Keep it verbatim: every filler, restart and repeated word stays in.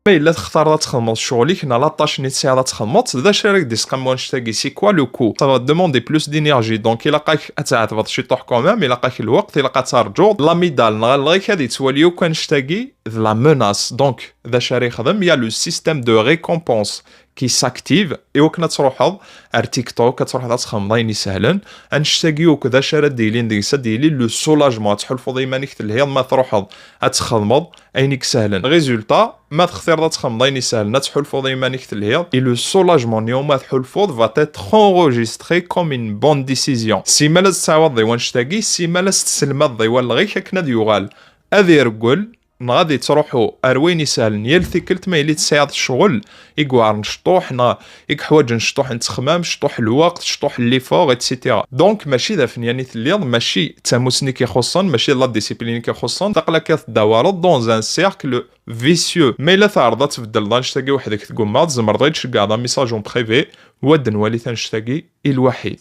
Ma yella textareḍ ad txedmeḍ ccɣel-ik neɣ la tâche-nni tesɛiḍ ad txedmeḍ, d acu ara k-d-isqam wanect-agi? C'est quoi le coût? Ça va te demander plus d'énergie, donc ilaq-ak ad tɛetbeḍ ciṭuḥ quand même, ilaq-ak lweqt, ilaq ad terǧuḍ. L'amygdale neɣ alɣa-k ad yettwali akk annect-agi d la menace. Donc d acu ara yexdem? Il y a le système de récompense qui s'active, i wakken ad truḥeḍ ar TikTok, ad truḥeḍ ad txedmeḍ ayen isehlen. Annect-agi akk d acu ara d-yilin deg-s? Ad d-yili le soulagement, ad tḥulfuḍ i iman-ik telhiḍ ma truḥeḍ ad txedmeḍ ayen i isehlen. Résultat, ma textireḍ ad txedmeḍ ayen isehlen, ad tḥulfuḍ i iman-ik telhiḍ, et le soulagement-nni umi ad tḥulfuḍ va être enregistré comme une bonne décision. Simmal ad tettɛawadeḍ i wannect-agi, simmal ad s-tesselmadeḍ i walleɣ-ik akken ad yuɣal ad ireggel neɣ ad yettruḥu ar wayen isehlen yal tikkelt ma yili tesɛiḍ ccɣel i yewɛren cṭuḥ neɣ i yeḥwaǧen cṭuḥ n ttexmam, cṭuḥ n lweqt, cṭuḥ n l'effort, et cetera. Donc mačči d afenyan i telliḍ, mačči d tamusni i k-ixuṣṣen, mačči d la discipline i k-ixuṣṣen, aql-ak ad teddawareḍ dans un cercle vicieux. Ma yella teɛreḍ ad tbeddleḍ annect-agi weḥd-k, tgummaḍ, tzemreḍ ad yi-d-tceggɛeḍ un message en privé, u ad d-nwali annect-agi i lwaḥid.